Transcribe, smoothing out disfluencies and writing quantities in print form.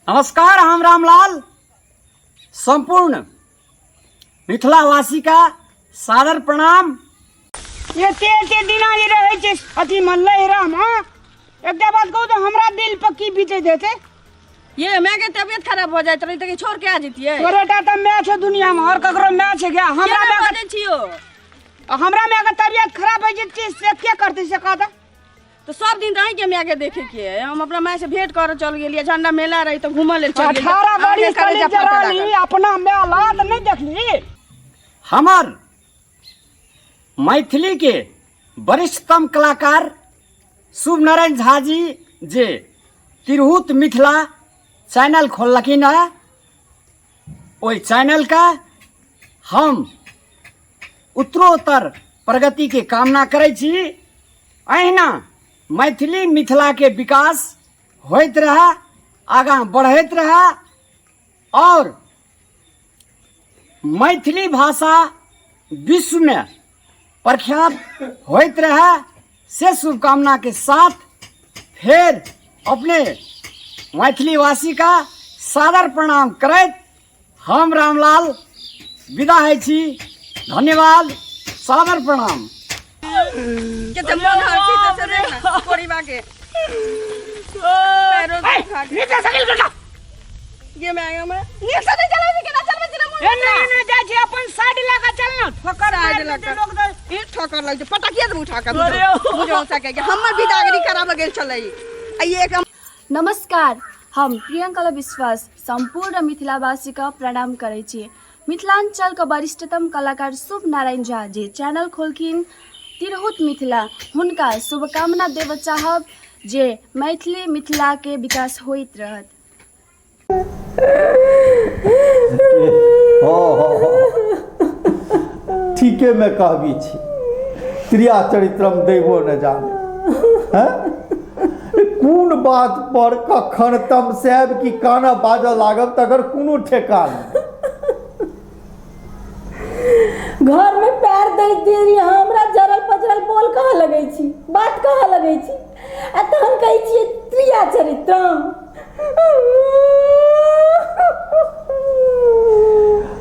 नमस्कार, हम रामलाल संपूर्ण मिथिलावासी का सादर प्रणाम। एते एते दिना जे रहै छै अथी मे लहरामे, एकटा बात कहू तऽ हमरा दिल पर की बीतैत हेतै? ये माय के तबियत खराब हो जाइत रही तऽ छोड़ के आ जतियै। तोरे टा तऽ माय छै दुनिया मे, और ककरो माय छै क्या? हमरा केना माय बजै छियो? हमरा माय के तबियत खराब होइ जेतै से के करतै से कह तऽ। तो सब दिन रही के माय के देखे के है। हम अपना माय से भेंट करे चल गेलियै, झंडा मेला रही तो घूमऽ लेल चल गेलियै। 18 अहाँके बरिस कलेजा तलिक जे फटऽ रहली लागल। अपना माय लग तऽ नहि देखली। हमर मैथिली के वरिष्ठतम कलाकार शुभ नारायण झा जी जे तिरहुत मिथिला चैनल खोललखिन हँ, ओहि चैनलके हम उत्तरोत्तर प्रगतिके कामना करै छी। अहिना मैथिली मिथिलाके विकास होइत रहए, आगाँ बढ़ैत रहए और मैथिली भाषा विश्वमे प्रख्यात होइत रहए, से शुभकामना के साथ फेर अपने मैथिलीवासी का सादर प्रणाम करैत हम रामलाल विदा होइ छी। धन्यवाद, सादर प्रणाम। कते मन हर्षित से रे ना परिवार के पैरो दुखा के। नीचे सकिल बेटा। ये मैं आया हमरा नीक से नहीं चलाबै छै, केना चलबै छै रे मोन? एने एने जाइ छै, अपन साइड लऽ कऽ चल ने। ठोकर आ देलक। मारि देतै लोक तऽ। ई ठोकर लग छै, पटकिया देबू उठा के। बुझो सके कि हमर बिदागरी कराबऽ गेल छलै आ ई एक। नमस्कार, हम प्रियंकला विश्वास सम्पूर्ण मिथिलावासीके प्रणाम करै छी। मिथिलाञ्चलके वरिष्ठतम कलाकार शुभ नारायण झा जे चैनल खोलखिन तिरहुत मिथिला, हुनका शुभकामना देबऽ चाहब जे मैथिली मिथिलाके विकास होइत रहत। ठीके में कहबी छी, त्रिया चरित्रम दैवो न जाने। हैं? कोन बात पर कखन तमसायब कि काना बाजऽ लागब तकर कोनो ठेकान नहि। घर में पैर दै देरी अहाँ हमरा जरल पजरल बोल कहऽ लगै छी, बात कहऽ लगै छी, आ तहन कहै छियै त्रिया चरित्रम।